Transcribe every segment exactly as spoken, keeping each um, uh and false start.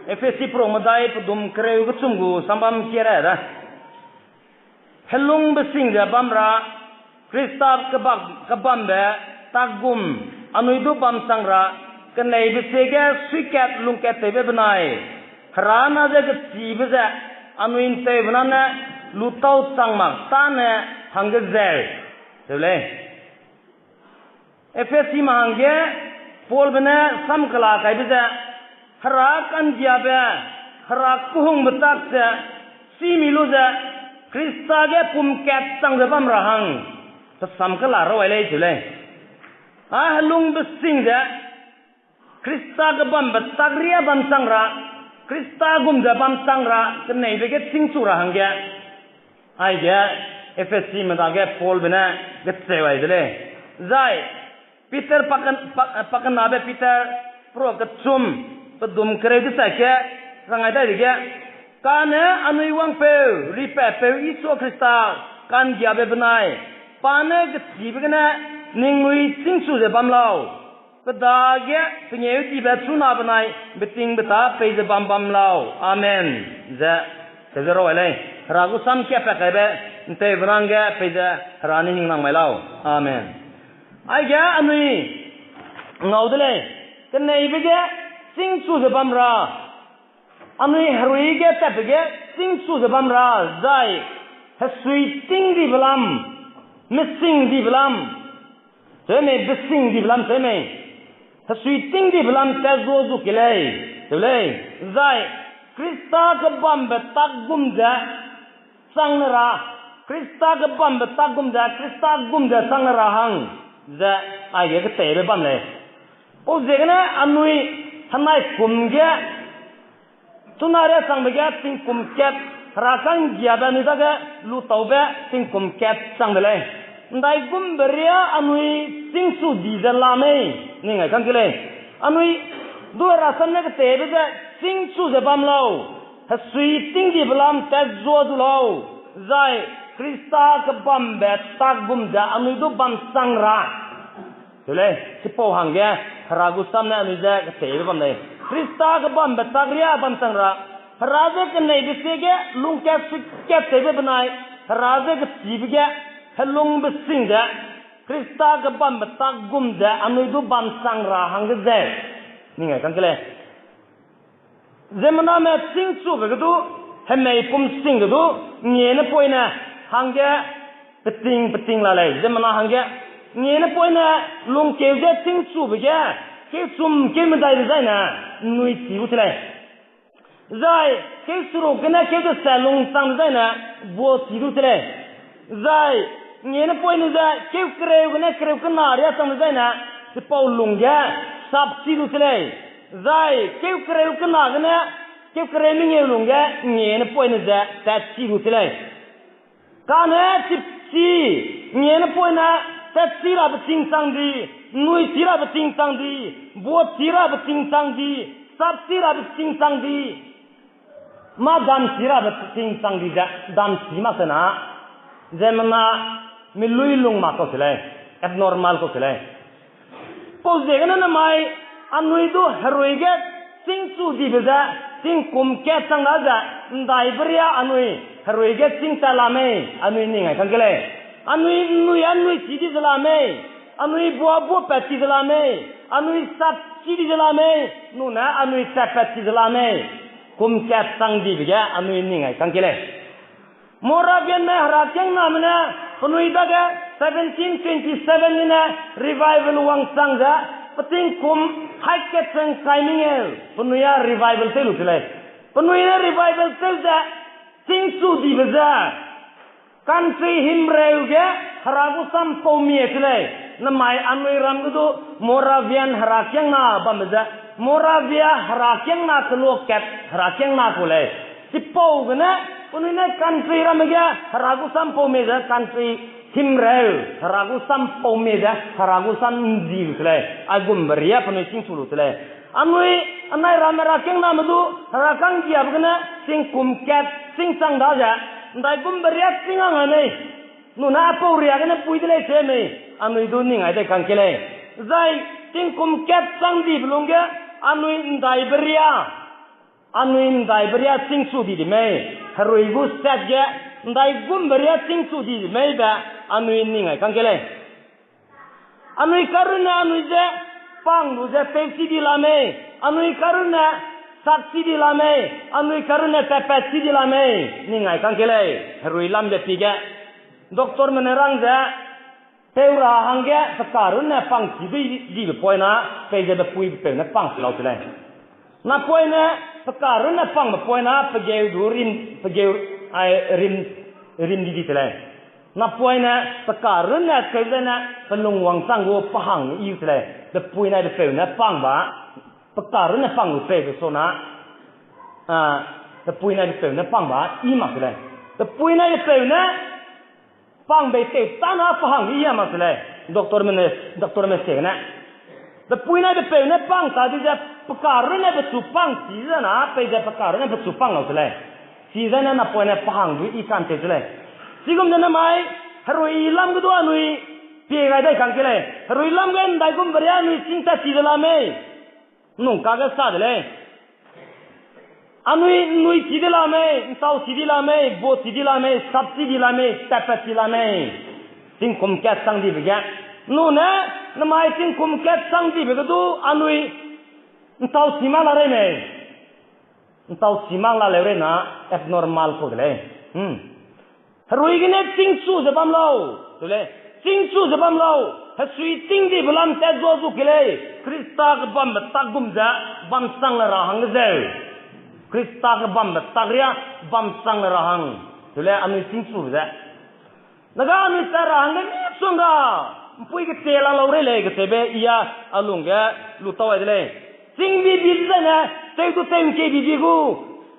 Ephesi peruk medai pedum kereu kechum gu sambam kie ra da. Helung besing ze bam ra, Krista kebak-, kebambe tak gum, anui du bam chang ra, keneibe sie ge suikat lungkat tewbe benai, Hera na ze kechibe ze, anui ’nteube na ne lutau chang mak tâne hangge zeu. Teu lei. Ephesime hangge Paulbe ne sam kela kaibe ze, Hera ka'nggiabe, Hera kehungbe tak ze, chîmi lu ze, Krista ge pumkat chang ze bam ra hang, pe sam kela ra ai lei teu lei. A helung besing ze, Krista kebambe tak riâ bam chang ra, Krista gum ze bam chang ra, keneibe ge chîngchu ra hangge, aige Ephesime dage Paulbe ne gecheu ai de lei. Zai Peter paken-, pa-, pakenabe Peter, perua kechum, pedum kereu desa ke, rang ai dai dege, kane anui wangpeu, ripatpeu Isua Krista, ka'nggiabe benai, pa ne kechibe gene, ningnui chîngchu ze bam lau. Pe dage pengêudibe chuna benai betingbeta pei ze bam bam lau. Amen. Ze, ze ra ai lei. Hera gu sam kiapat kaibe, ’nteube na hangge pei ze Hera ne hingnang mai lau. Amen. Aige anui ngau de lei. Keneibe ge chîngchu ze bam ra, anui herui ge tatbe ge chîngchu ze bam ra, zai hesui tingdibe lam, mesingdibe lam, seu mei, besingdibe lam seu mei, hesui tingdibe lam tat zua zu ke lei, teu lei, zai Krista kebambe tak gum ze chang ne ra, Krista kebambe tak gum ze, Krista gum ze chang ne ra hang, ze aige keteibe bam lei. Pau ziegene anui henai kum ge chuna riâ changbe ge tingkum kat, Hera ka'nggiabe anui dage lutaube tingkum kat chang de lei. ’Ndaigumbe riâ anui chîngchu di ze la mei, ning ai kang ke lei. Anui du Hera sam ne keteibe ze chîngchu ze bam lau, hesui tingdibe lam tat zua zu lau, zai Krista kebambe tak gum ze anui du bam chang ra. Teu lei, chipau hangge Hera gu sam ne anui je keteibe bam lei. Krista kebambe tak riâ bam chang ra, Hera je keneibe sie ge lungkat suikat tewbe benai, Hera je kechibe ge helung besing ze, Krista kebambe tak gum ze anui du bam chang ra hangge ze, ning ai kang ke lei. Ziemmename chîngchube ge du, hemei pum sing ge du, ngiene poine hangge peting peting la lei, ziemmena hangge. Ngiene poine lungkeu ge chîngchube ge, keuchum keumedai dezaine, ’nnui chi gu se lei. Zai keuseruk gene keu deset lung chang dezaine, bua chi gu se lei. Zai ngiene poine ze keukereu gene kereu kena riâ chang dezaine, chipau lungge sapchi gu se lei. Zai keukereu kena gene keukereu mengeu lungge ngiene poine ze tatchi gu se lei. Kane chipchi, ngiene poine tatchi rabe ting chang di, ’nnui chi rabe ting chang di, bua chi rabe ting chang di, sapchi rabe ting chang di, mâ damchi rabe ting chang di ze, damchi mak sena, ziemmena milui lung mak kau se lei, abnormal kau se lei. Pau ziegene namai, anui du herui ge chîngchu dibe ze, tingkum kat chang da ze, ’ndaibe riâ anui herui ge chîng tat la mei, anui ning ai kang ke lei. Anui ’nnui ’nnui chi di ze la mei, anui bua bua pat chi ze la mei, anui sapchi di ze la mei, nune anui tatpat chi ze la mei, kum kat chang dibe ge anui ning ai kang ke lei. Moravianme herakiangname ne penui dage seventeen twenty seven gene revival wangchang ze, peting kum haî kat chang kai mengeu penui â revival tew lu se lei. Penui ne revival tew ze, chîngchu dibe ze, country himreu ge Hera gu sam pau mie se lei. Namai anui ram ge du Moravian herakiangna bambe ze, Moravia herakiangna keloa kat herakiangna ku lei. Chipau gene, penui ne country ramme ge Hera gu sam pau mie ze country himreu Hera gu sam pau mie ze Hera gu sam ’nzi lu se lei. Aigumbe riâ penui chîngchu lu se lei. Anui, anai ramme herakiangname du, Hera ka'nggiabe gene, tingkum kat chîng chang da ze, ’ndaigumbe riâ chîng a ngai mei, nune aipau riâ gene pui de lei se mei, anui du ning ai dai kang ke lei. Zai, tingkum kat chang dibe lungge, anui ’ndaibe riâ Anui ’ndaibe riâ chîngchu di de mei, herui gu sat ge, ’ndaigumbe riâ chîngchu di de mei be, anui ning ai kang ke lei. Anui karunne anui je pang lu ze tewchi di la mei, anui karunne sakchi di la mei, anui karunne tatpat chi di la mei, ning ai kang ke lei, herui lam be pi ge. Doctorme ne rang ze, tew ra hangge pe karunne pang chi dui dibe poina, peize pe pui pe peu ne pang se lau se lei. Napoine pe karunne pangbe poina, pe geu du rim, pe geu, ai, rim, rim di di se lei. Napoine pe karunne keu zene pe lungwang chang gu pe hang i se lei. Pe pui nai pe peu ne pang ba, pe karunne pang lu peu be sona, a, pe pui nai pe peu ne pang ba i mak se lei. Pe pui nai pe peu ne pang bei tew tâna pe hang i a mak se lei. Doctorme ne, doctorme ziegene, pe pui nai pe peu ne pang ta di ze, pe karunne pechu pang chi ze na, peize pe karunne pechu pang lau se lei. Chizene napoine pe hang du i kan tew se lei. Chigum ze namai, herui lam ge du anui pie gai dai kang ke lei. Herui lam ge ’ndaigumbe riâ anui chîngtat chi de la mei. Nung kage sa de lei. Anui ’nnui chi di la mei, ’ntau chi di la mei, bo chi di la mei, sap chi di la mei, tatpat chi la mei. Tingkum kat chang dibe ge. Nune, namai tingkum kat chang dibe ge du anui ’ntau chi mak la rei mei. ’Ntau chi mak la leu rei na abnormal kau de lei. Herui gene chîngchu ze bam lau, teu lei. Chîngchu ze bam lau, hesui ting dibe lam tat zua zu ke lei, Krista ge bambe tak gum ze, bam chang le ra hang zeu. Krista ge bambe tak riâ, bam chang le ra hang, teu lei anui chîngchu ze. Nega anui tat ra hangge misongga, ’mpui kete la lau rei lei kacheube i a, a lungge lu tau ai de lei. Chîng bibi dezaine, tew du tew ’ngkei bibi gu.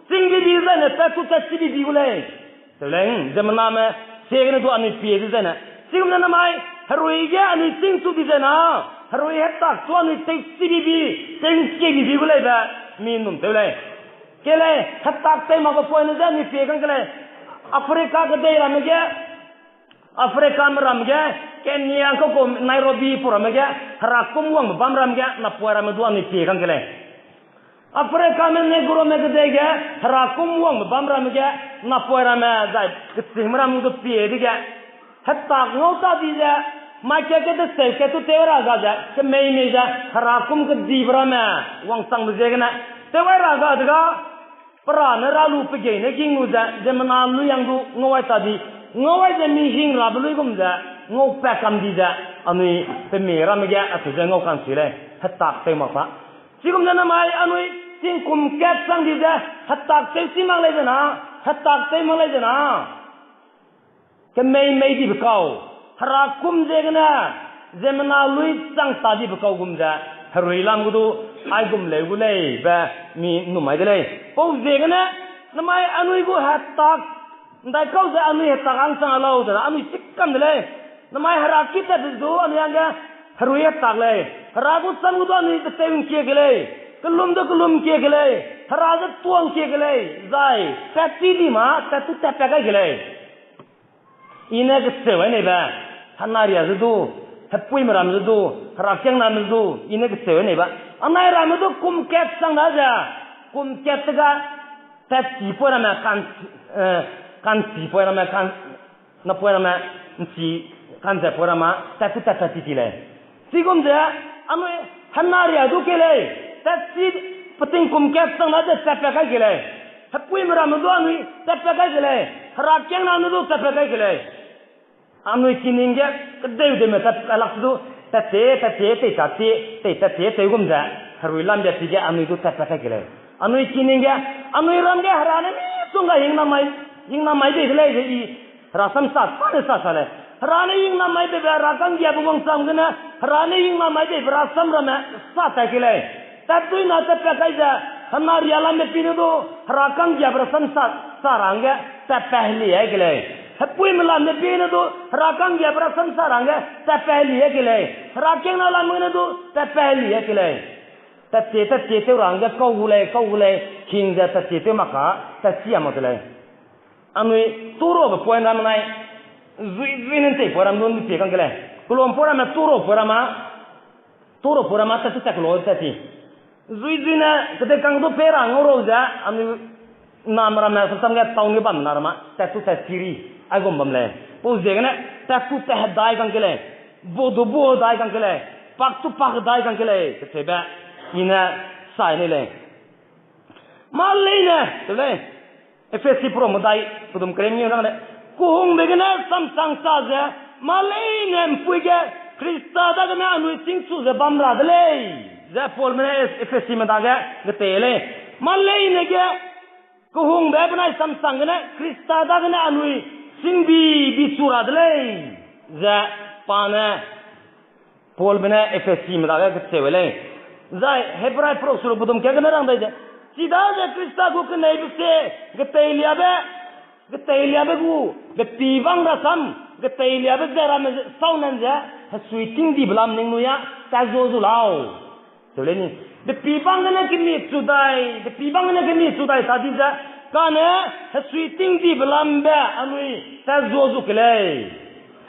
Chîng bibi dezaine, tat du tat chi bibi gu lei. Teu lei, ziemmename, ziegene du anui pie dezaine. Chigum ze namai, herui ge anui chîngchu di ze na, herui hetak chu anui tew chi bibi, tew ’ngkei bibi gu lei be, mi ’nnum tew lei. Ke lei, hetak tew makbe poine ze anui pie kang ke lei. Africa kedei ramme ge, Africame ram ge, Kenya kau gu Nairobi pau ramme ge, hera kum wangbe bam ram ge, napoi ramme du anui pie kang ke lei. Africame Negrome kedei ge, hera kum wangbe bam ramme ge, napoi ramme zai kechîngme ram du pie dege, hetak ngau ta di ze, mai kat ke deseu kat tu tew ra ga ze, kemei mei ze, hera kum kedibe ramme, wangchangbe ziegene, tew ai ra ga dega, pe ra ne ra lu pe gei ne ging lu ze, ziemmena lui yang du ngau ai ta di, ngau ai ze mi hing rabe luigum ze, ngau pat kam di ze, anui pe mei ramme ge acheu ze ngau kan sui lei, hetak tew mak ta. Chigum ze namai anui tingkum kat chang di ze, hetak tew chi mak lei ze na, hetak tew mak lei ze na. Kemei mei dibe kau, hera kum ziegene, ziemmena lui chang ta dibe kau gum ze, herui lam gu du, aigum leu gu lei be, mi ’nnum ai de lei. Pau ziegene, namai anui gu hetak, ’ndaikau ze anui hetak hang chang a lau ze, anui chikam de lei. Namai hera ki tat du anui hangge, herui hetak lei. Hera gu sam gu du anui tetew ’ngkie ke lei. Kelum du kelum ’ngkie ke lei. Hera ze tuang kie ke lei. Zai, tat chi di ma, tat tu tat pat kai ke lei. I ne kecheu ai nei be, henaria ze du, hepuime ram ze du, herakiangname ze du, i ne kecheu ai nei be. Anai ramme du kum kat chang da ze, kum kat te ga, tat chi poi ramme kan, eh, kan chi poi ramme kan, napoi ramme, ’nchi, kan ze poi ramme, tat tu tat pat ti ti lei. Chigum ze, anui, henaria du ke lei, tat chi, peting kum kat chang da ze tat pat kai ke lei. Hepuime ramme du anui tat pat kai ke lei. Herakiangname du tat pat kai ke lei. Anui kining ge, kedeu deme tat kai lak se du, tat te, tat te, tei tat te, tei tat te, tew gum ze, herui lam be chi ge anui du tat pat kai ke lei. Anui kining ge, anui ram ge hera ne misongga hingnam mai, hingnam mai bei de lei ze i, herasam sa, sa ne sa sa lei. Hera ne hingnam mai beibe hera kanggiabe wangcham gene, hera ne hingnam mai beibe herasam ramme sa tai ke lei. Tat dui na tat pat kai ze, henaria lambe pi ne du, hera kanggiabe herasam sa, sa ra hangge, tat pat heli ai ke lei. Hepuime lambe pi ne du, hera kanggiabe herasam sa ra hangge, tat pat heli ai ke lei. Herakiangna lambe ne du, tat pat heli ai ke lei. Tat te, tat te tew ra hangge kau gu lei, kau gu lei, hing ze tat te tew mak ka, tat chi a mak de lei. Anui turabe point ramme nai, zui, zui ne ’ntei point ram du ’mpie kang ke lei. Kelum point ramme tura point ramme, tura point ramme tat tu tat kelo tat ti. Zui zui ne, kedei kang du pei ra ngau rau ze, anui name ramme samsam ge town ge bam na ramme, tattu tatkiri, aigum bam lei. Pau ziegene, tattu tahedai kang ke lei, bu du bu hedai kang ke lei, pak tu pak hedai kang ke lei, kacheube, i ne sai nei lei. Mâ leine, te lei. Ephesi perum medai, pedum kereu ngi rang lei. Kehungbe gene samsang sa ze, mâ leine ’mpui ge, Krista dagene anui chîngchu ze bam ra de lei. Ze Paulbe ne Ephesime dage getei lei. Mâ leine ge, kehungbe benai samsang gene, Krista dagene anui chîngbi bi chu ra de lei. Ze pa ne Paulbe ne Ephesime dage kacheu lei. Zai Hebrai perak seruk pedum kereu gene rang dai ze, chidaze Krista gu keneibe se, geteiliabe, geteiliabe gu, bepî bang rasam, geteiliabe ze ramme ze, saunan ze, hesui tingdibe lam ningnui â, tat zua zu lau. Teu lei ni, bepî bang gene kemi chu dai, bepî bang gene kemi chu dai ta di ze, kane, hesui tingdibe lambe, anui, tat zua zu ke lei.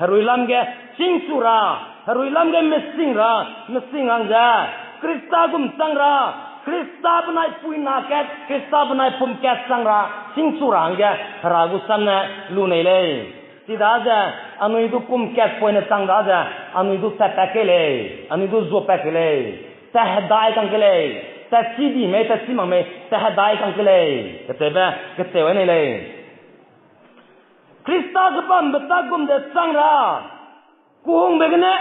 Herui lam ge chîngchu ra, herui lam ge mesing ra, mesing hang ze, Krista gum chang ra, Krista benai puina kat, Krista benai pum kat chang ra, chîngchu ra hangge, Hera gu sam ne lu nei lei. Chidaze, anui du kum kat poine chang daze, anui du tatpat kei lei, anui du zuapat kei lei, tahedai kang kei lei, tatchi di mei, tatchi mak mei, tahedai kang kei lei, kacheube, kacheu nei lei. Krista kebambe tak gum ze chang ra, kehungbe gene,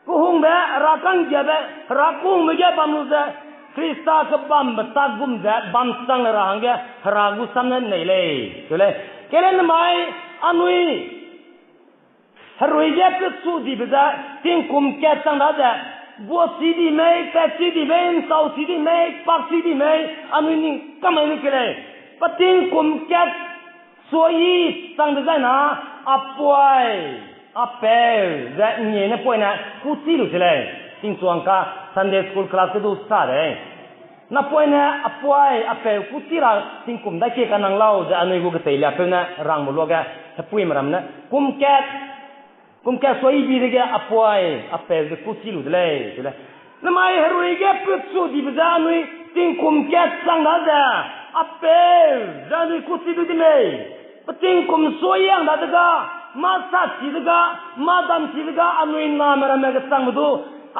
kehungbe, Hera ka'nggiabe, Hera kehungbe ge bam lu ze, Krista kebambe tak gum ze bam chang le ra hangge Hera gu sam ne nei lei, teu lei. Kele nemai, anui, herui ge pechu dibe ze, tingkum kat chang daze, buachi di mei, tatchi di mei, ’ntauchi di mei, pakchi di mei, anui ning kamai ne ke lei. Pe tingkum kat suayi chang dezai na, apuai, apeu, ze ngie ne poine kuchi lu se lei. Tingchuang ka Sunday school class ge du sa de. Napoine apuai, apeu kuchi ra tingkum dai kie kanang lau ze anui gu geteilia peu ne rangbe luage, hepuime ramme ne, kum kat, kum kat suayi bi dege apuai, apeu ze kuchi lu de lei, teu lei. Nemai herui ge pechu dibe ze anui tingkum kat chang daze, apeu, ze anui kuchi lu di mei. Pe tingkum suayi hang dadege, mâ sachi dege, mâ damchi dege, anui name ramme gechangbe du,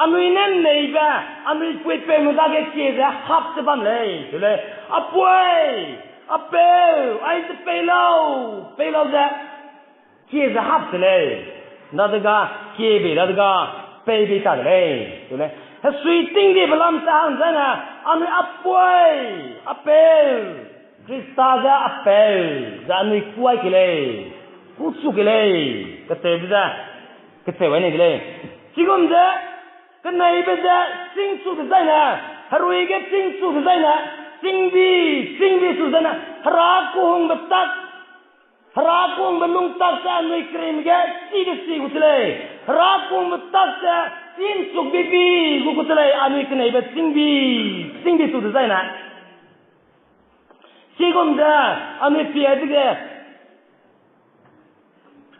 anui ne neibe, anui puipeume dage kie ze hap ze bam lei, teu lei. Apuai, apeu, aize pei lau, pei lau ze, kie ze hap se lei. Dadege, kie bei dadege, pei bei ta de lei, teu lei. Hesui tingdibe lam ze hang zene, anui apuai, apeu, Krista ze apeu, ze anui kuai ke lei, kuchu ke lei, kacheube ze, kacheu ai nei de lei. Chigum ze, keneibe ze, chîngchu dezaine, herui ge chîngchu dezaine, chîngbi, chîngbi chu zene, Hera kehungbe tak, Hera kehungbe lung tak ze anui kereime ge chibe chi gu che lei. Hera kehungbe tak ze chînchuk bibi gu gu che lei, anui keneibe chîngbi, chîngbi chu dezaine. Chigum ze, anui pie dege,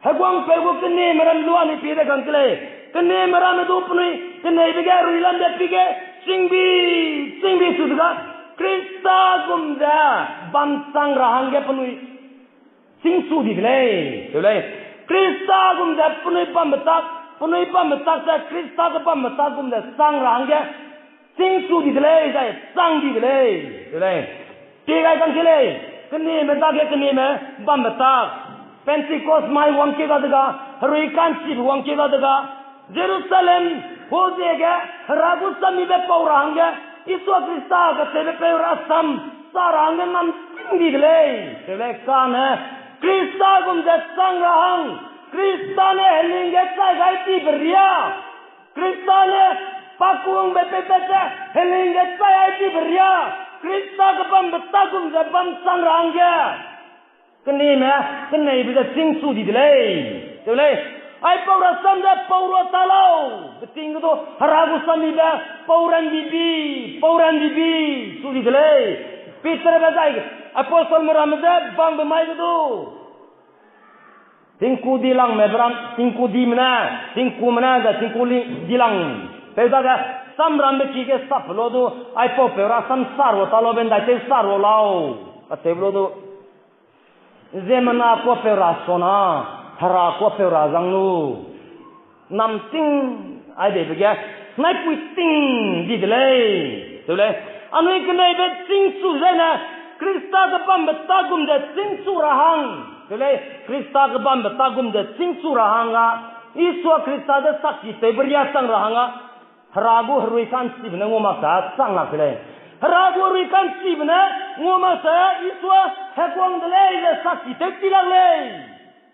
heguangpeu gu keneme ram du anui pie de kang ke lei. Keneme ramme du penui keneibe ge ruilam de pi ge, chîngbi, chîngbi chu dega, Krista gum ze bam chang ra hangge penui chîngchu di de lei, teu lei. Krista gum ze penui bambe tak, penui bambe tak ze Krista ge bambe tak gum ze chang ra hangge chîngchu di de lei, zai chang di de lei, teu lei. Pie gai kang ke lei, keneme dage keneme bambe tak. Pentecost mai wangkie ga dega, herui ka'nchibe wangkie ga dega, Jerusalem, Hosea ge, Hera gu sammibe pau ra hangge, Isua Krista kacheube peu rasam, sa ra hangge nam chîng di de lei, teu lei kane, Krista gum ze chang ra hang, Krista ne heling ge chai gai dibe riâ, Krista ne pakungbe peipat ze heling ge chai gai dibe riâ, Krista ge bambe tak gum ze bam chang ra hangge. Keneme, keneibe ze chîngchu di de lei. Teu lei, aipau rasam ze pau rua ta lau. Beting ge du, Hera gu sammibe, pau ran bibi, pau ran bibi, chu di de lei. Peterbe zai, apostleme ramme ze bangbe mai ge du. Tingku dilangme beram, tingku dime ne, tingkume ne, ze tingku li-, dilang. Peu dage, samrambe ki ge sap lo du, aipau peu rasam sa rua ta lo be ndai tew sa rua lau. Atew lo du, ziemmena kuapeu ra sona, Hera kuapeu ra zang lu. Namting, ai deibe ge, naipui ting di de lei. Teu lei, anui keneibe chîngchu zaine, Krista ge bambe tâ gum ze chîngchu ra hang. Teu lei, Krista ge bambe tâ gum ze chîngchu ra hang a, Isua Krista de sakki tewbe ria chang ra hang a, Hera gu herui ka'nchibe ne ngua mak sa chang lak de lei. Hera gu herui ka'nchibe ne ngua mak sa Isua heguang de lei ze sakki tew ti lak lei.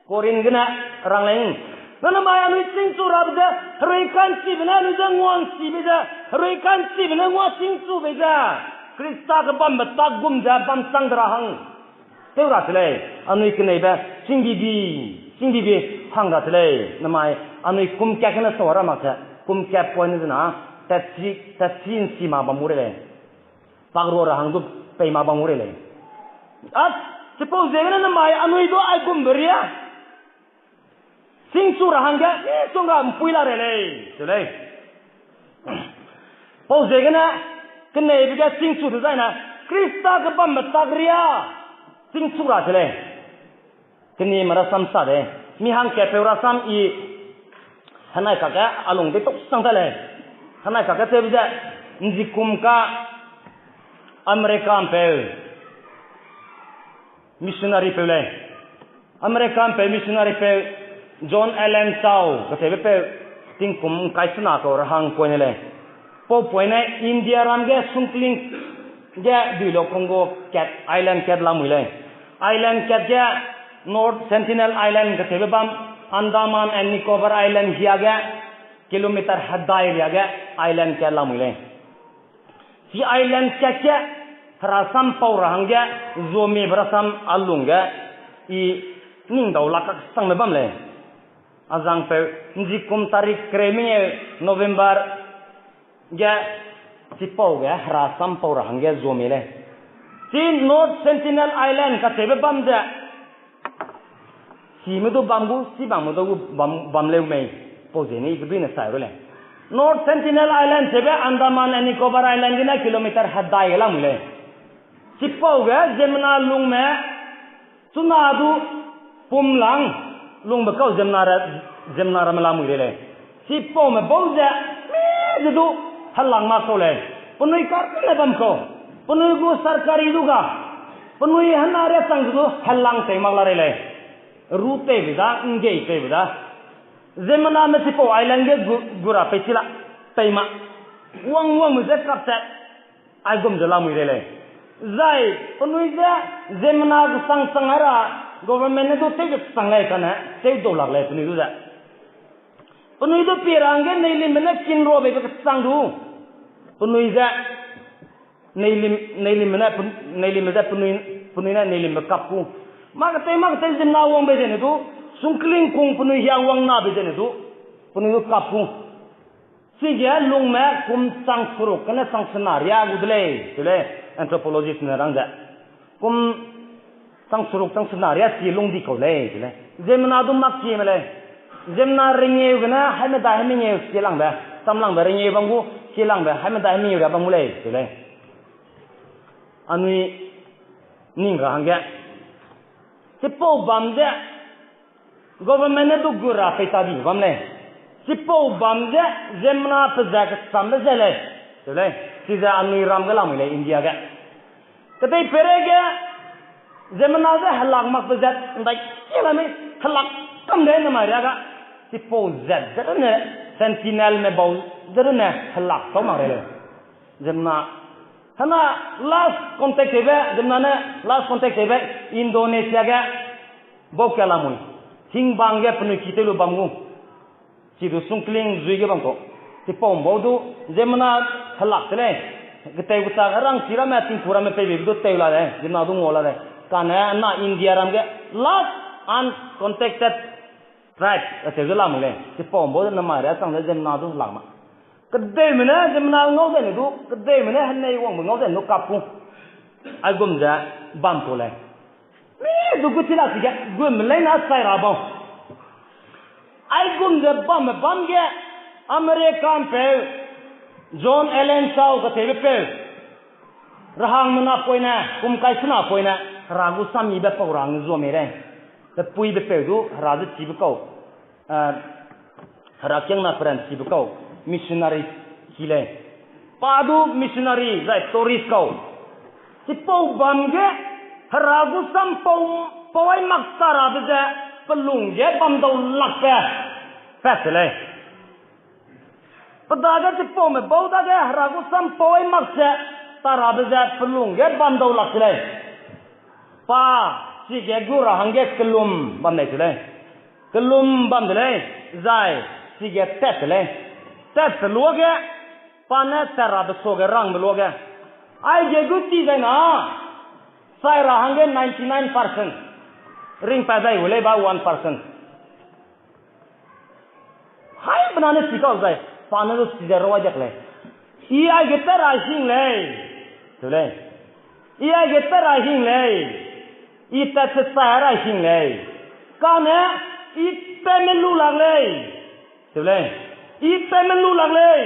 Korin gene rang lei. Nane mai anui chîngchu rabe ze, herui ka'nchibe ne anui ze ngua'nchibe ze, herui ka'nchibe ne ngua chîngchube ze, Krista ge bambe tâ gum ze bam chang de ra hang. Tew ra de lei, anui keneibe, chîngbibi, chîngbibi hang ra de lei, namai, anui kum kat gene sa ra mak se, kum kat point zena, tatchi, tatchi nchi ma bam gu rei lei. Pak rua ra hang du pei ma bam gu rei lei. A, chipau ziegene namai, anui du aigumbe ria chîngchu ra hangge, misongga ’mpui la rei lei, teu lei. Pau ziegene, keneibe ge chîngchu dezaine, Krista ge bambe tak ria, chîngchu ra de lei. Kenime rasam sa de, mi hangkatpeu rasam I, henai kakge a lung dei tuk sang ta lei. Henai kakge tewbe ze, ’nzikum ka America ’mpeu, missionary peu lei. America ’mpeu missionary peu John Allen Chau kacheube peu tingkum ’ngkai sena kau ra hang poine lei. Pau poine India ram ge sungkling ge duilo Congo kat island kat lamui lei. Island kat ge North Sentinel Island kacheube bam Andaman and Nicobar Island hiage kilometer hedai riage island kat lamui lei. Chi island kat ge, herasam pau ra hangge, zuamiebe rasam a lungge, I ningdau lak kaksangme bam lei. A zangpeu, ’nzikum tarik kereu mengeu November ge, chipau ge herasam pau ra hangge zuamie lei. Chi North Sentinel Island kacheube bam ze, chime du bam gu, chibangme du gu bam, bam leu mei, pau ziegene I keduine sai ru lei. North Sentinel Island cheube Andaman and Nicobar Island gene kilometer hedai ge lamui lei. Chipau ge ziemmena lungme, chuna du pumlang, lungbe kau ziemmena ra, ziemmena ramme lamui rei lei. Chipaume bau ze, mi ze du, helak mak kau lei. Penui karne bam kau. Penui gu sarkari du ga. Penui hena ria chang ze du, helang tei mak la rei lei. Ru teibe da, ’nggei teibe da. Ziemmename chipau island ge gu, gu ra pei chi la, pei ma. Wang wangme ze kapchat, aigum ze lamui rei lei. Zai, penui ze, ziemmena kesang chang ai ra, government ne du tew kesang lei kane, tew dau lak lei penui du ze. Penui du pie ra hangge neilimbe ne kinruabeibe kesang du. Penui ze, neilim, neilimbe ne, pen-, neilimbe ze penui, penui ne neilimbe kap ku. Mâ ketei, mâ ketei ziemmena wangbe zene du, sungkling kung penui hiang wang nabe zene du, penui du kap ku. Chige lungme kum chang seruk kane chang sena riâ gu de lei, te lei, anthropologist ne rang ze. Kum chang seruk chang sena riâ chi lung di kau lei, te lei. Ziemmena du mak kieme lei. Ziemmena rengeu gene, haimedai haimengeu kielangbe, samlangbe rengeu bam gu, kielangbe, haimedai haimengeu riâ bam gu lei, te lei. Anui ning ra hangge. Chipau bam ze, government ne du gu ra pei ta di bam lei. Chipau bam ze, ziemmena pe ze kechambe ze lei. Te lei, chize anui ram ge lamui lei India ge. Kedei peireige, ziemmena ze helak makbe zat, ’ndai kie la mei, helak kam de namai riâ ga. Chipau zat, ze runne, Sentinelme bau, ze runne, helak tau mak rei lei. Ziemmena, hena last contact tewbe, ziemmena ne last contact tewbe, Indonesia ge, bau ka lamui. Hingbang ge penui ki tew lu bam gu. Chidu sungkling zui ge bam kau. Chipau bau du, ziemmena helak te lei. Ketew kechak rangchi ramme, tingku ramme peibe du tew la lei. Ziemmena du ngau la lei. Kane na India ram ge last uncontacted tribe acheu ze lamui lei. Chipau bau ze namai riâ chang ze ziemmena du helak ma. Kedeume ne ziemmena ngau zene du, kedeume ne henei wangbe ngau zene du kap ku. Aigum ze bam kau lei. Mi du gu chi lak chige, gumme leine chai ra bau. Aigum ze bamme bam ge, America ’mpeu, John Allen Chau kacheubepeu, rahangme napoine, kum kai sena poine, Hera gu sam yibe pau ra hangge zua mei lei. Pepuibepeu du Hera ze chibe kau, eh, Herakiangna peranchibe kau, missionary ki lei. Pa du missionary zai tourist kau. Chipau bam ge Hera gu sam pau, pau ai mak tarabe ze pelung ge bam dau lakbe pat se lei. Pe dage chipaume bau dage Hera gu sam pau ai mak ze tarabe ze pelung ge bam dau lak se lei. Pa chige gu ra hangge kelum bam lei se lei. Kelum bam de lei, zai chige tat se lei. Tat se luage, pa ne tat rabe suage rangbe luage, aige gu ti zai na, chai ra hangge ninety nine percent, ringpat dai gu lei ba one percent. Haibena ne chi kau zai, pa ne du chi ze rau ai diak lei. I aige tat ra hing lei, te lei. I aige tat ra hing lei. I tat se chai ra hing lei. Kane, i tatme lu lak lei, te lei. I tatme lu lak lei.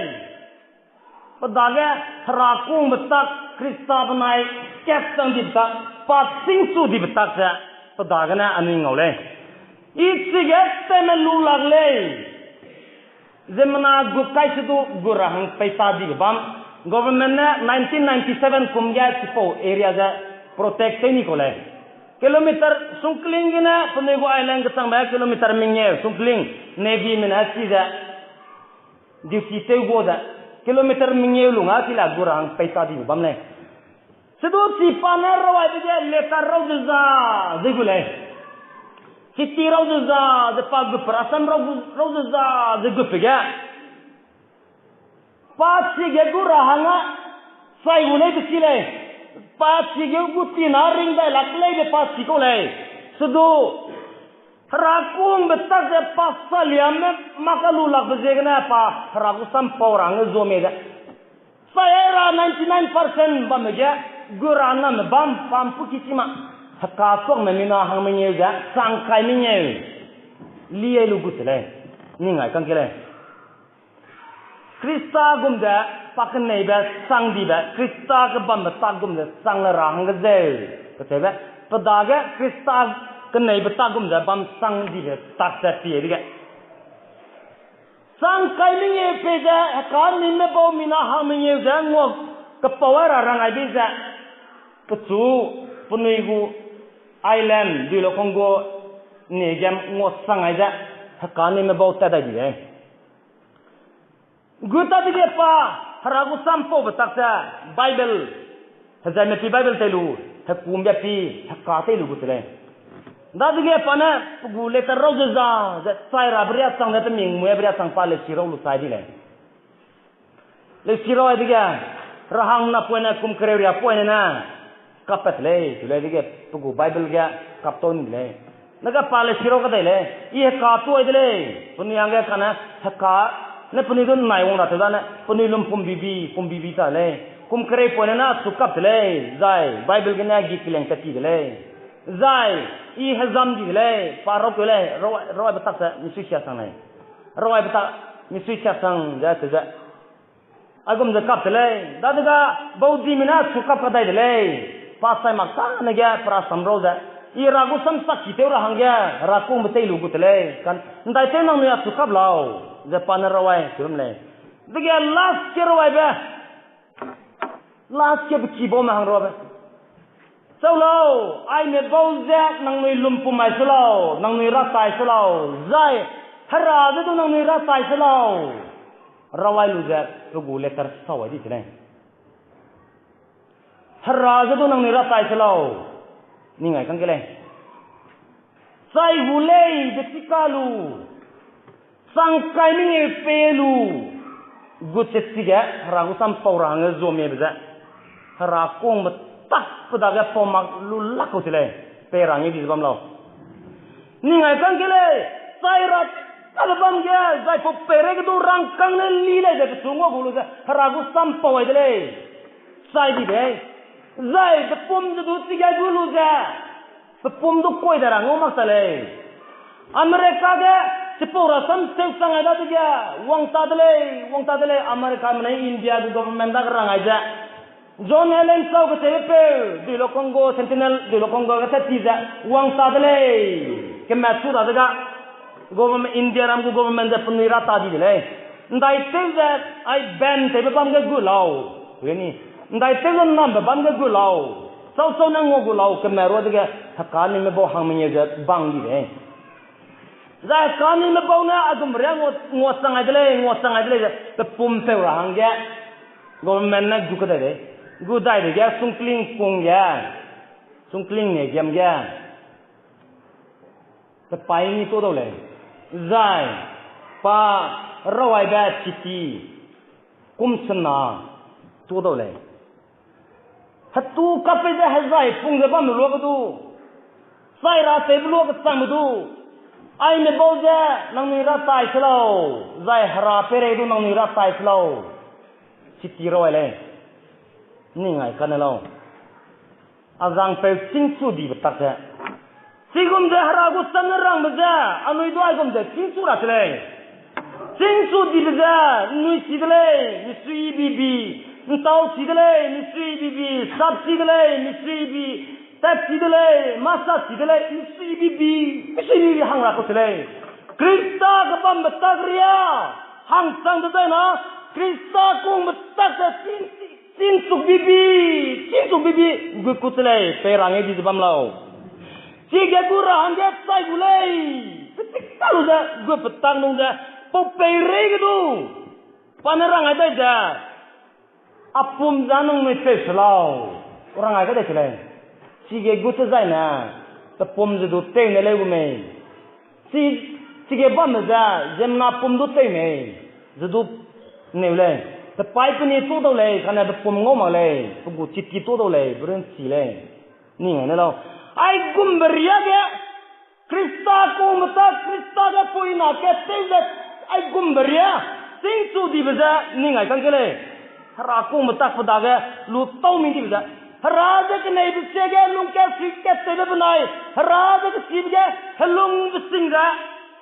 Pe dage Herakungbe tak, Khrista benai kat chang dibe tak, pa chîngchu dibe tak ze, pe dagene anui ngau lei. I chige tatme lu lak lei. Ziemmena gu kai se du gu ra hang pei ta dibe bam. Government ne nineteen ninety-seven kum ge chipau area ze protect tew ni kau lei. Kilometer sungkling gene penui gu island kechangbe kilometer mengeu sungkling, Navy me ne chi ze duty tew gu ze, kilometer mengeu lung a chi la gu ra hang pei ta dibe bam lei. Sedu chi pa ne rau aibe ge letter rau ze za ze gu lei. Chiti rau ze za ze pa gutpe rasam rau gu, rau ze za ze gutpe ge, pa chige gu ra hang a chai gu lei be chi lei. Pa chige gu tina ring dai lak lei be pa chi kau lei. Sedu Herakungbe tak ze pa saliamme mak a lu lakbe ziegene pa Hera gu sam pau ra hangge zua mei ze, chai ra ninety nine percent bamme ge, gu ra name bam pa mpuki chi ma, heka tuakme mina hang mengeu ze chang kai mengeu, li ai lu gu se lei, ning ai kang ke lei. Khrista gum ze pa keneibe chang dibe, Khrista kebambe tak gum ze chang le ra hangge zeu, kacheube, pe dage Khrista keneibe tak gum ze bam chang dibe tak ze pie dege, chang kai mengeu pei ze heka nime bau mina hang mengeu ze ngua kepau ai ra rang ai bei ze, pechu penui gu island dui lo kang gu ne gem ngua chang ai ze heka nime bau tat dai di lei. Gu ta dege pa Hera gu sam paube tak ze Bible, hezaime pi Bible tei lu, hekumbe pi, heka tei lu gu se lei. Dadege pa ne pe gu letter rau ze za ze chai rabe ria chang ze pe mingmuibe ria chang pa lesi rau lu chai di lei. Lesi rau ai dege, rahang napoine kum kereu ria poine ne, kappat lei, tu lei dege, pe gu Bible ge kap tau ni de lei. Nege pa lesi rau kadei lei, I heka tuai de lei, penui hangge kane heka, ne penui du nai wang ra tew dane, penui lum pum bibi, pum bibi ta lei. Kum kerei poine ne achu kap de lei, zai Bible gene gi kileng tat ti de lei. Zai, I hezam di de lei, pa rau keu lei, rau, rau aibe tak ze misui siasang lei. Rau aibe tak misui siasang ze, te ze. Aigum ze kap te lei, dadege baudime ne achu kap kadai de lei. Pa sai mak tâne ge pe rasam rau ze, I Hera gu sam sak ki tew ra hangge, Hera kungbe tei lu gu te lei, kan, ndaitew nangnui achu kap lau, ze pa ne rau ai, chirum lei. Dege last ge rau aibe, last ge pe ki baume hang rau aibe. Chau lau, aime bau ze nangnui lumpum mai se lau, nangnui ratai se lau, zai, Hera ze du nangnui ratai se lau. Rau ai lu ze pe gu letter sau ai di se lei. Hera ze du nangnui ratai se lau. Ning ai kang ke lei. Chai gu lei be chika lu, chang kai mengeu pe lu, gut ze chige Hera gu sam pau ra hangge zuamiebe ze, Hera kungbe tak pe dage pau mak lu lak kau se lei, pei ra hangge di ze bam lau. Ning ai kang ke lei, chai ra kabe bam ge, zai pau peireige du rangkâng ne li lei ze pechu ngua gu lu ze Hera gu sam pau ai de lei. Chai di de. Zai pepum ze du chige gu lu ze, pepum du kuai de ra ngau mak ta lei. America ge Chipau rasam seu chang ai dadege, wang ta de lei, wang ta de lei, Americame ne India gu government dage rang ai ze, John Allen Chau kachebe peu, Duilo Congo Sentinel, Duilo Congo ge tat ti ze, wang ta de lei, keme chu dadege, government, India ram gu government ze penui ra ta di de lei. Ndai tew ze, ai ban tewbe bam ge gu lau. Ni, ndai tew ze nambe bam ge gu lau. Chau chau ne ngua gu lau, keme ruadege, hekanime bau hang mengeu ze bang di lei. Zai hekanime bau ne aigum ria ngua, ngua chang ai de lei, ngua chang ai de lei ze, pe pum peu ra hangge, government ne gu kedai lei. Gu dai dege, sungkling pung ge, sungkling ne giam ge, pe paî ni tuâ dau lei. Zai, pa, rawaibe chiti, kum sena, tuâ dau lei. Hetu kapei ze hezai pung ze bamme luage du, chai ra tewbe luage changme du, aime bau ze nangnui ra tai se lau, zai hera peirei du nangnui ra tai se lau, chiti rawai lei, ning ai kane lau. Azangpeu chîngchu dibe tak ze. Chigum ze hera gu sam ne rangbe ze, anui du aigum ze chîngchu ra se lei. Chîngchu dibe ze, nnui chi de lei, misuibibi. Ntau chi de lei, misuibibi. Sap chi de lei, misuibi. Tat chi de lei, masa chi de lei, misuibibi. Misuibibi hang ra kau se lei. Krista kebambe tak riâ, hangchang dezai na, Krista kungbe tak ze chîng, chîngchuk bibi, chîngchuk bibi, gu kut se lei, pei rang e di ze bam lau. Chige gu ra hangge chai gu lei, petik ta lu ze, gu petak nung ze, pau peireige du, pa ne rang ai dai ze, a pum ze nangnui peu se lau, rang ai kadai se lei. Chige gu tezaine, pe pum ze du tew ne leu gu mei. Chi, chige bamme ze, ziemmena pum du tew mei, ze du neu lei. Pe paî peni tuâ dau lei, kane pe pum ngau mak lei, pe gu chiti tuâ dau lei, berun chi lei. Ning ai ne lau. Aigumbe riâ ge, Krista kungbe tak, Krista ge puina kat tew ze, aigumbe riâ, chîngchu dibe ze, ning ai kang ke lei. Hera kungbe tak pe dage, lu tau mi dibe ze. Hera ze keneibe sie ge, lungkat suikat tewbe benai, hera ze kesibe ge, helungbe sing ze,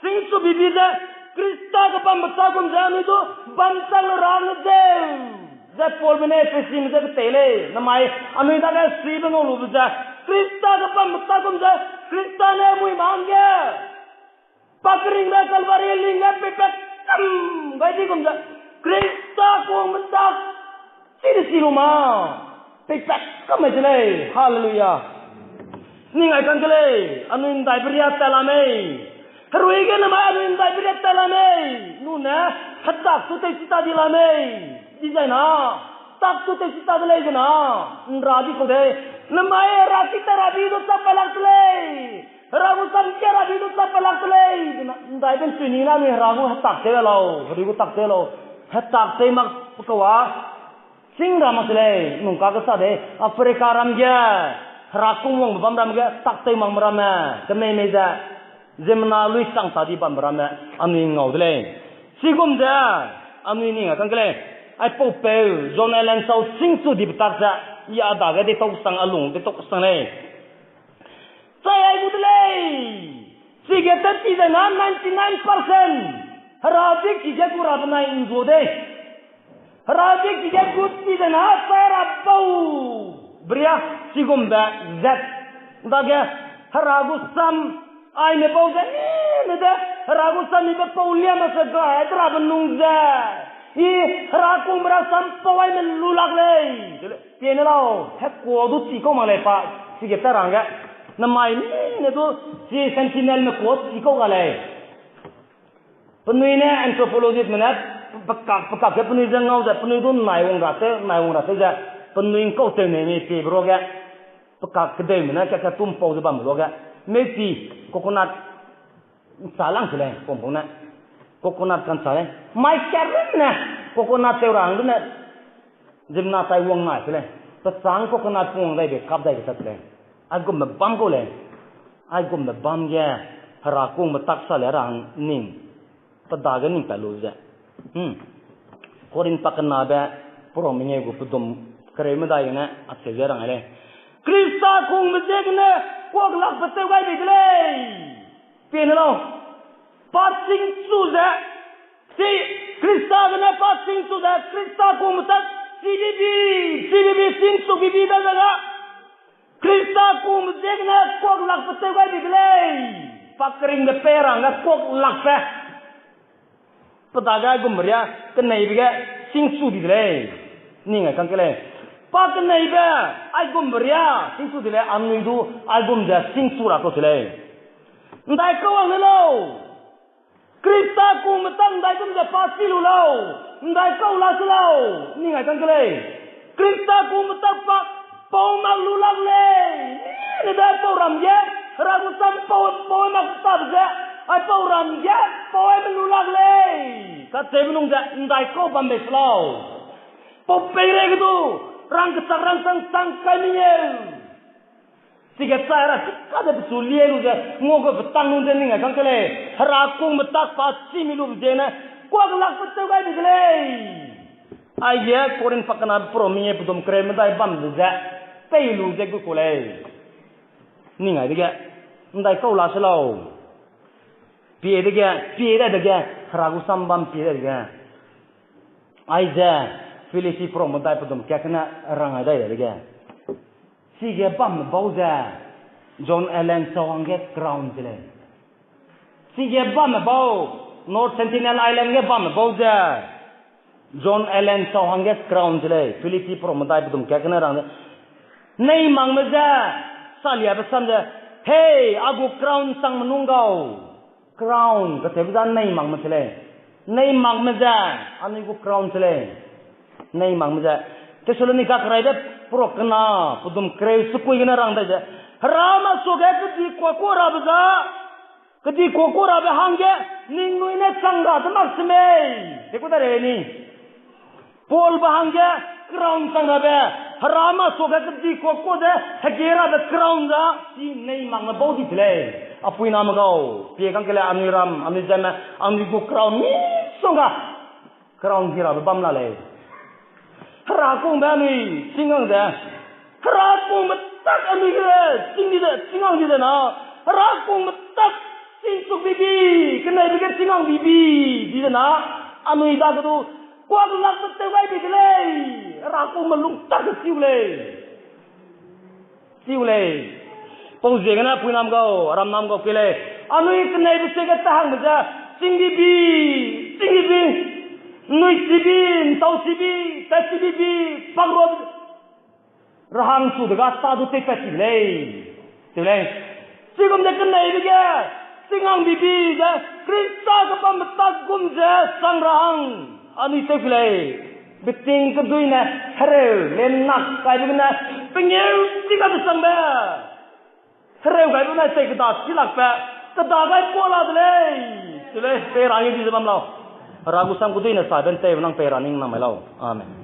chîngchu bibi ze, Krista kebambe tak gum ze, anui du, bam chang le ra ne zeu. Ze Paulbe ne Ephesime ze ketei lei, namai, anui dage suibe ngau lube ze, Krista kebambe tak gum ze, Krista ne mui ma hangge. Pa keringbe Kalvari ling ge peipat kam gai di gum ze, Krista kungbe tak, chi de chi lu ma, peipat kam mai ze lei, haleluya. Ning ai kang ke lei, anui ndaibe riâ tat la mei. Herui ge namai anui ndaibe riâ tat la mei. Nune, hetak tu tei chi ta di la mei. Dizai na, tak tu tei chi ta de lei ze na, nra di kau dei. Namai hera ki ta ra di du chap pa lak de lei. Hera gu sam ki ra di du chap pa lak de lei. Ze na, ndaibe nchui ni na anui hera gu hetak tew lau, herui gu tak tew lau. Hetak tei mak pe kau a, chîng ra mak se lei, nung ka kesa dei, Africa ram ge, hera kungwangbe bam ram ge, tak tew makme ramme, kemei mei ze, ziemmena lui chang ta di bambe ramme, anui ngau de lei. Chigum ze, anui ning a kang ke lei, aipau peu, John Allen Chau chîngchu dibe tak ze, ya dage deitau kesang a lung, deitau kesang lei. Chai ai gu de lei. Chige tat ti zai na ninety nine percent. Hera diki ge gu ra benai nzua dei. Hera diki ge gu ti zai na chai ra bau. Bria, chigumbe, zet. Dage, hera gu sam, aime bau ze, ne de, hera gu sam ibe pau liam a se gai, hera benung ze. I, hera kungbe rasam pau aime lu lak lei. Piene lau, hekua du chi kau mak lei pa, chige ta rangge. Namai mine du, chi sentinelme kua chi kau ga lei. Penui ne anthropologistme ne, pekak, pekak ge penui ze ngau ze, penui du nai wang ra tew, nai wang ra tew ze, penui ngkau tew nei mei piebe ruage. Pekak kedeume ne, ka, ka tum pau ze bambe ruage. Meupi, coconut, nsa lang se lei, pum pau ne. Coconut ka nsa lei. Mai karunne, coconut tew ra hang du ne, ziemmena tai wang nai se lei. Pechâng coconut pung wang daibe, kap daibe tat se lei. Aigumbe bam kau lei. Aigumbe bam ge, hera kungbe tak sa le ra hang ning. Pe dage ning pat lu ze. Korinth pakenabe, perum mengeu gu pedum kereu medai gene, acheu ze rang lei. Krista kungbe ziegene, kuak lakbe tew gai bei de lei. Piene lau. Pa chîngchu ze, chi Krista gene pa chîngchu ze, Krista kungme tak chibibi, chibibi chîngchu bibi da ze ga, Krista kungme ziegene kuak lakbe tew gai di de lei. Pa keringbe pei rangge kuak lakbe. Pe dage aigumbe riâ keneibe ge chîngchu di de lei. Ning ai kang ke lei. Pa keneibe aigumbe riâ chîngchu di lei, anui du aigum ze chîngchu ra kau se lei. ’Ndaikau wang le lau. Krista kungme tak ’ndaigum ze pa chi lu lau. ’Ndaikau la se lau. Ning ai kang ke lei. Krista kungme tak pa pau mak lu lak lei. Ne de pau ram ge, Hera gu sam pau, pau mak tabe ze, aipau ram ge, pau aime lu lak lei. Kacheube nung ze ’ndaikau bam bei se lau. Pau peirei ge du, rangkechak rangchang chang kai mengeu. Chige chai ra chika ze pechu lie lu ze, ngua gu petang nung ze ning ai kang ke lei. Hera kungme tak pa chî mi lube ziegene, kuak lakbe tew gai di de lei. Aige Korinth pakenabe pera mengeu pedum kereu medai bam ze ze, pei lu ze gu ku lei. Ning ai dege, ’ndaikau la se lau. Pie dege, pie dai dege, Hera gu sam bam pie dai dege. Aize, Philippi pera medai pedum kat gene rang ai dai dege. Chige bamme bau ze, John Allen Chau hangge crown se lei. Chige bamme bau, North Sentinel Island ge bamme bau ze, John Allen Chau hangge crown se lei, Philippi pera medai pedum kat gene rang ze. Nei makme ze, saliabe sam ze, hei, a gu crown changme nung gau. Crown kacheube ze nei makme se lei. Nei makme ze, anui gu crown se lei. Nei makme ze. Thessalonica keraibe pera kena, pedum kereu sekui gene rang dai ze. Hera masuage kedi kuakua rabe za, kedi kuakua rabe hangge, ningnui ne chang ra de mak semei. Te ku da rei ni. Paulbe hangge crown chang rabe, Hera masuage kedi kuakua ze hege rabe crown za, chi nei makme bau di se lei. A puiname gau, pie kang ke lei anui ram, anui zeme, anui gu crown misongga crown hi rabe bam la lei. Hera kungbe anui chîngang ze, Hera kungbe tak anui ge chîng di ze, chîngang di ze na, Hera kungbe tak chîngchuk bibi, keneibe ge chîngang bibi, di ze na, anui dage du, kuak lakbe tew gai bi de lei, Hera kungbe lung tak de chiu lei. Chiu lei. Pau ziegene puiname gau, aramname gau ke lei. Anui keneibe se ge ta hangbe ze, chîng bibi, chîng bibi, nui chibi, ntau chibi, tat chibibi, pakra rahang chu de ga ta du teipat chi de lei. Te lei. Chigum ze keneibe ge, chîngang bibi ze, Krista ge bambe tak gum ze, chang rahang, anui tew ke lei. Beting keduine, hereu, le nak kaibe gene, pengeu chi ga de changbe. Hereu gaibe ne tei keda chi lakbe, keda gai pua la de lei. Te lei, pei ra ngi di ze bam lau. Hera gu sam keduine sa ben tei nang pei ra ning nang mai lau. Amen.